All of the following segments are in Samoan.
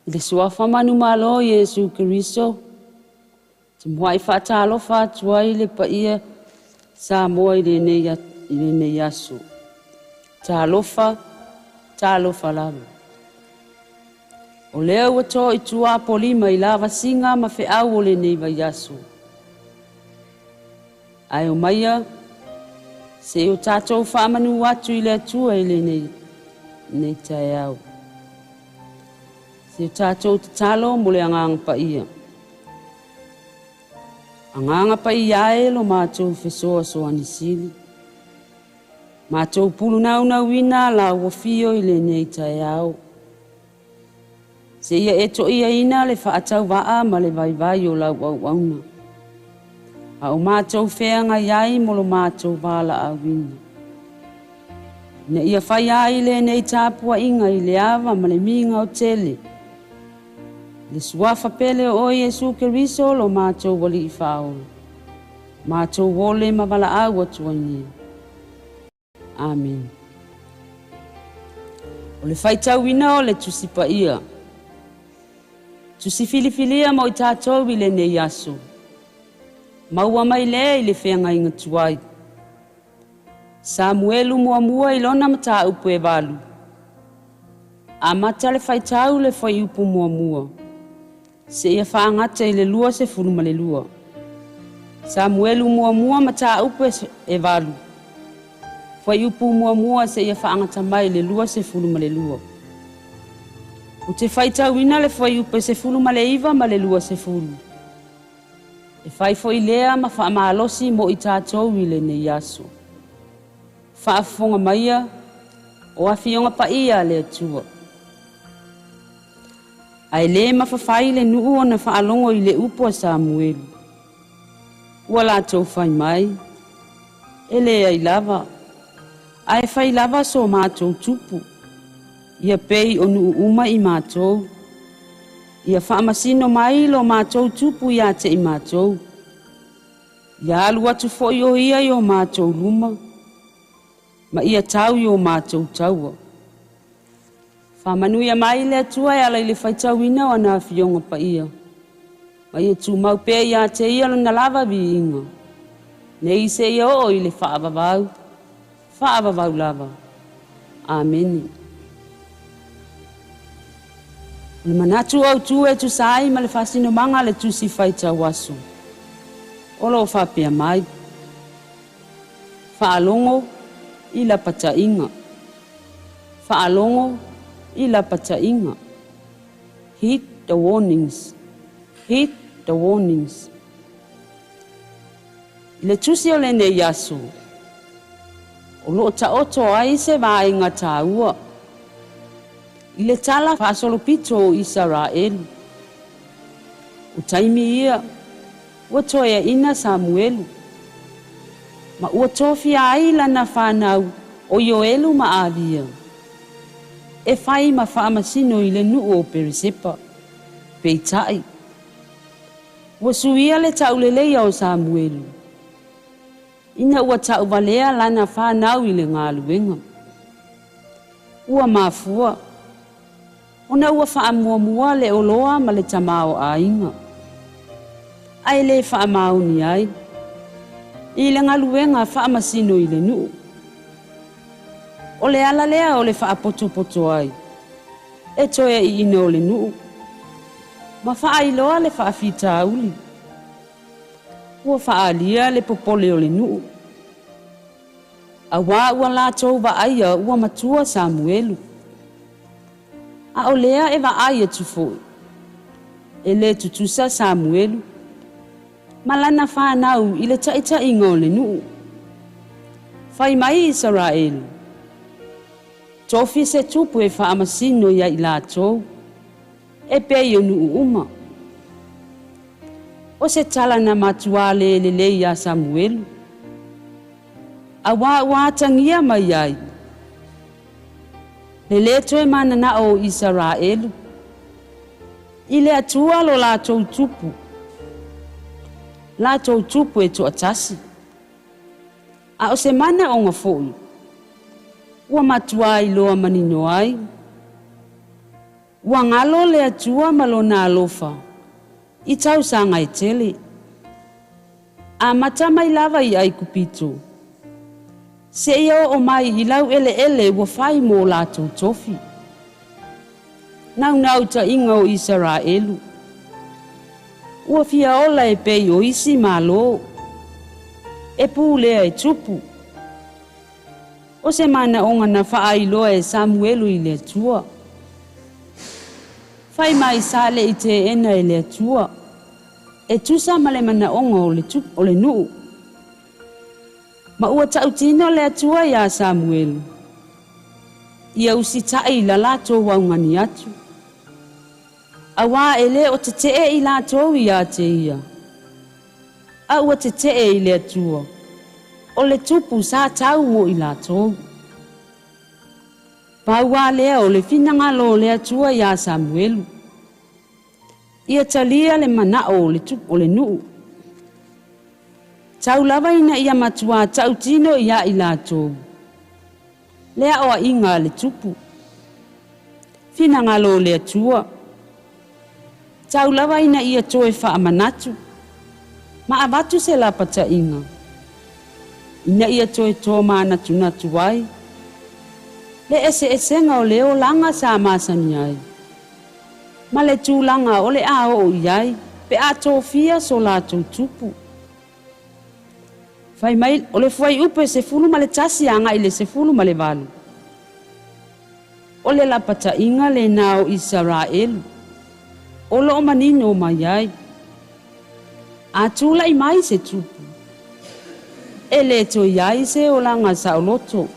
I le suafa manumalo o Iesu Keriso, te muai faatalofa atu ai le paia Samoa i lenei aso. Talofa, talofa lava. O lea ua to i tua Apolima i lavasiga ma feau o lenei vaiaso. Ae omaia se i o tatou faamanu atu i le Atua i lenei taeao. Se i o tatou tatalo mo le agaga paia. Agaga paia e lo matou fesoasoani sili. Matou pulunaunauina la ua fio i lenei taeao. Se ia e toiaina le faatauvaa ma le vaivai o lau auauna. A o matou feagai ai mo lo matou valaauina. Ina ia fai ai lenei tapuaiga i le ava ma le miga o tele. Le suafa pele o Iesu Keriso lo matou alii faaola. Matou ole ma valaau atu ai nei. Amen. O le faitauina o le Tusi Paia. Tusi filifilia mo i tatou i lenei aso. Maua mai lea i le feagaiga tuai. Samuelu muamua i lona mataupu e 8. Amata le faitau le fuaiupu muamua. Seia faagata i le 22. Samuelu muamua mataupu e 8. Fuaiupu muamua seia faagata mai le 22. O te faitauina le fuaiupu e 19 ma le 20. E fai foi lea ma faamalosi mo i tatou i lenei aso. Faafofoga maia o afioga paia a le Atua. Ae le mafafai le nuu ona faalogo i le upu a Samuelu. Ua latou fai mai, e leai lava, ae fai lava so matou tupu, ia pei o nuu uma i matou. Ia faamasino mai lo matou tupu ia te i matou. Ia alu atu foi o ia i o matou luma, ma ia tau i o matou taua. Faamanuia mai le Atua e ala i le faitauina o ana afioga paia. Ma ia tumau pea ia te ia lona lava viiga. Nei se ia oo i le faavavau, faavavau lava. Amene. O le manatu autu e tusa ai ma le faasinomaga le tusi faitau aso. O lo o faapea mai. Faalogo i lapataiga. Faalogo i lapataiga. Heed the warnings. Heed the warnings. I le tusi o lenei aso, o loo taoto ai se vaega taua. I le tala faasolopito o Isaraelu. O taimi ia, ua toeaina Samuelu. Ma ua tofia ai lana whanau o Ioelu ma Avia. E fai ma faamasino i le nuu o Peresepa. Peitai. Ua suia le tauleleia o Samuelu. Ina ua tauvalea lana whanau i le galuega. Ua mafua. Ona ua faamuamua le oloa ma le tamaoaiga. Ae le faamaoni ai. I le galuega faamasino i le nuu. O le ala lea o le faapotopoto ai. E toeaiina o le nuu. Ma faailoa le faafitauli. Ua faaalia le popole o le nuu. Auā ua latou vaaia ua matua Samuelu. A o lea e vaai atu foi. E le tutusa Samuelu. Ma lana whanau i le taitaiga o le nuu. Fai mai Isaraelu. Tofi se tupu e faamasino ia i latou. E pei o nuu uma. O se tala na matua le lelei ia Samuelu. Auā ua atagia mai ai. Le le toe mananao o Isaraelu. I le Atua lo latou tupu. Latou tupu e toatasi. A o se manaoga foi. Ua matua iloa manino ai. Ua galo le Atua ma lona alofa i tausaga e tele. Amata mai lava i Aikupito, seia oo mai i laueleele ua fai mo latou tofi. Naunautaiga o Isaraelu, ua fia ola e pei o isi Malo, e pulea e tupu. O se manaoga na faailoa e Samuelu i le Atua. Fai mai sa le i teena e le Atua, e tusa ma le manaoga o le, o le nuu. Ma ua tautino le Atua iā Samuelu, ia usitaʻi i la latou augani atu. Auā e lē o teteʻe i latou iā te ia, a ua teteʻe i le Atua, o le tupu sa tau mo i latou. Pau lava lea o le finagalo o le Atua iā Samuelu, ia talia le manaʻo o le, o le nuu. Tau lava ina ia matuā tautino iā i latou, le aoaiga a le tupu. Finagalo o le Atua, tau lava ina ia toe faamanatu, ma avatu se lapataiga, ina ia toe tomanatunatu ai, le eseesega o le olaga sa masani ai, ma le tulaga o le a oo i ai pe a tofia so latou tupu. Fai mai o le fuaiupu e 11 agai i le 18. O le lapataiga lena o Isaraelu, o loo manino mai ai. A tulai mai se tupu, e lē toe i ai se olaga saoloto.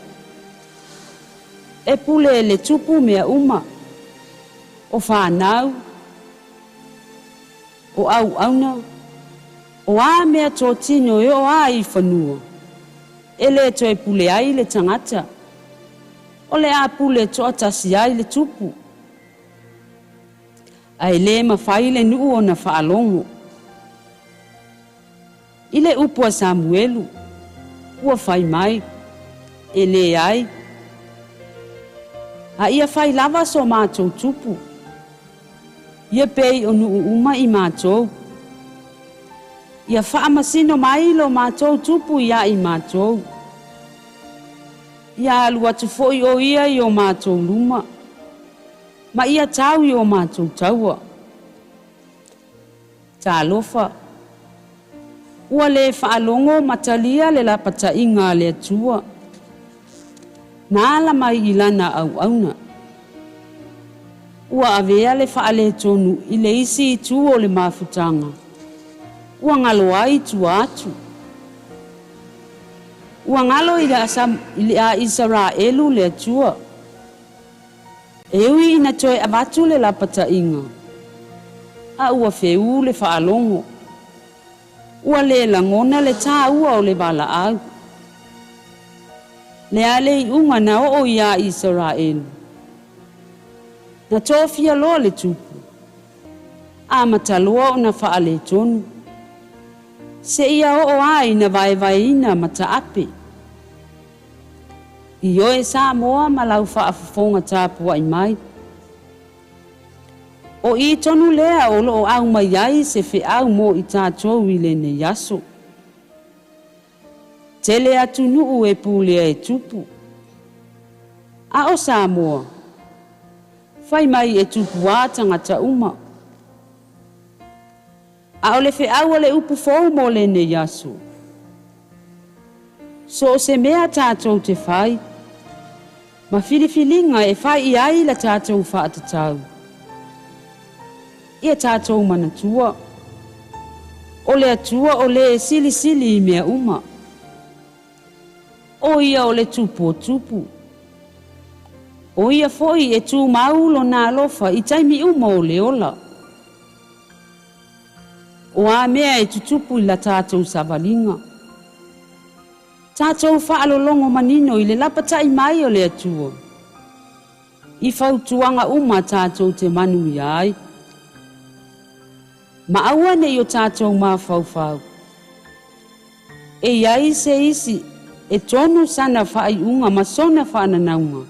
E pule e le tupu mea uma, o fanau, o auauna, o a mea totino e oo a i fanua, e lē toe pule ai le tagata. O le a pule toatasi ai le tupu. Ae lē mafai le nuu ona faalogo. I le upu a Samuelu, ua fai mai, e leai. A ia fai lava so matou tupu, ia pei o nuu uma i matou. Ia faamasino mai lo matou tupu iā i matou. Ia alu atu foi o ia i o matou luma, ma ia tau i o matou taua. Talofa, ua lē faalogo ma talia le lapataiga a le Atua, na ala mai i lana auauna. Ua avea le faaletonu i le isi itu o le mafutaga, ua galo ai tua atu. Ua galo i le a Isaraelu le Atua. E ui ina toe avatu le lapataiga, a ua feū le faalogo. Ua lē lagona le tāua o le valaau. Le a le iuga na oo iā Isaraelu. Na tofia loa le tupu, amata loa ona faaletonu, seia oo a ina vaevaeina ma taape. Ioe Samoa ma lau faafofoga tapuai mai. O i tonu lea o loo aumai ai se feau mo i tatou i lenei aso. Tele atunuu e pulea e tupu. A o Samoa, fai mai e tupu a tagata uma. A o le feau o le upu fou mo lenei aso. So o se mea tatou te fai, ma filifiliga e fai i ai la tatou faatatau. Ia tatou manatua, o le Atua o le e silisili i mea uma. O ia o le tupu o tupu. O ia foi e tumau lona alofa i taimi uma o le ola. O a mea e tutupu i la tatou savaliga. Tatou faalologo manino i le lapataʻi mai o le Atua. I fautuaga uma tatou te manuia ai. Ma aua neʻi o tatou mafaufau. E i ai se isi e tonu sana faaiuga ma sona faananauga.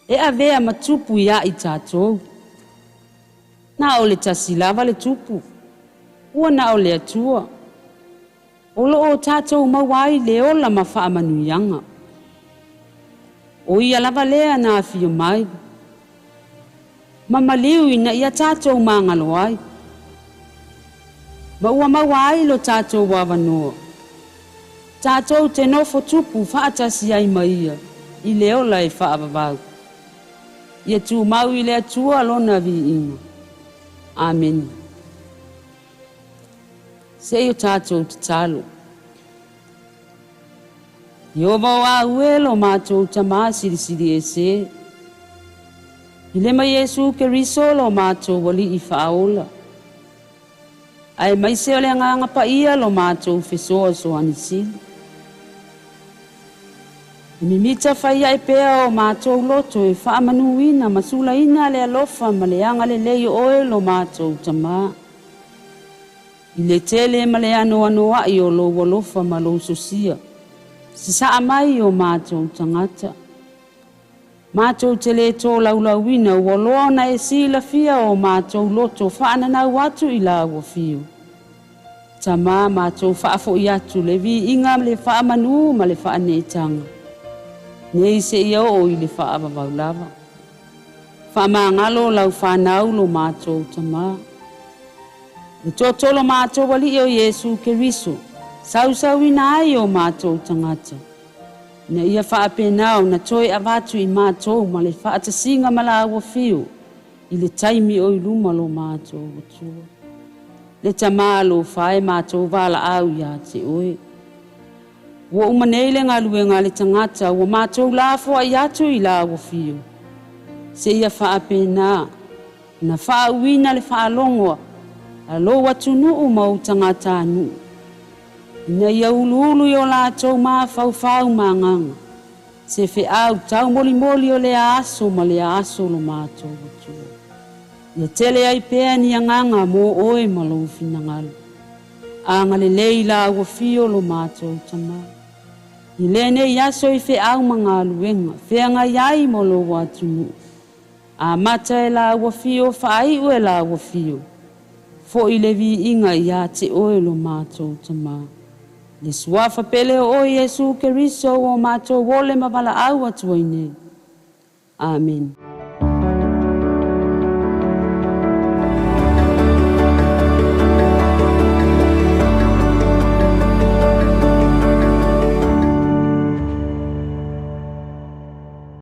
E avea ma tupu iā i tatou. Na o le tasi lava le Tupu, ua na o le Atua. O loo o tatou maua ai le ola ma faamanuiaga. O ia lava lea na afio mai, ma maliu ina ia tatou magalo ai, ma ua maua ai lo tatou avanoa, tatou te nofo tupu faatasi ai ma ia i le ola e faavavau. Ia tumau i le Atua lona viiga. Amene. Se i o tatou tatalo. Ieova o au e lo matou Tamā silisili ese. I le ma Iesu Keriso lo matou Alii faaola. Aemaise o le Agaga Paia lo matou fesoasoani sili. E mimita fai ae pea o matou loto e faamanuina ma sulaina le alofa ma le agalelei o oe lo matou Tamā. I le tele ma le anoanoai o lou alofa ma lou sosia, sasaa mai o matou tagata. Matou te le tolaulauina ua loa ona e silafia o matou loto faananau atu i lau afio. Tamā, matou faafoi atu le viiga ma le faamanu ma le faaneetaga, nei seia oo i le faavavau lava. Faamagalo lau fanau lo matou Tamā. Le toatolu o matou Alii o Iesu Keriso, sausauina ai o matou tagata, ina ia faapena ona toe avatu i matou ma le faatasiga ma lau afio i le taimi o i luma lo matou Atua. Le Tamā alofa e, matou valaau ia te oe. Ua uma nei le galuega a le tagata ua matou lafoai atu i lau afio, seia faapena na faauuina le faalogo a lou atunuu ma ou tagatanuu, ina ia uluulu i o latou mafaufau ma agaga, se feau taumolimoli o lea aso ma lea aso lo matou Atua. Ia tele ai pea ni agaga mo oe ma lou finagalo. Agalelei lau afio lo matou Tamā. I lenei aso i feau ma galuega, feagai ai ma lou atunuu. Amata e lau afio, faaiu e lau afio. Foi le viiga ia te oe lo matou Tamā. Le suafa pele o oe Iesu Keriso ua matou ole ma valaau atu ai nei. Amene.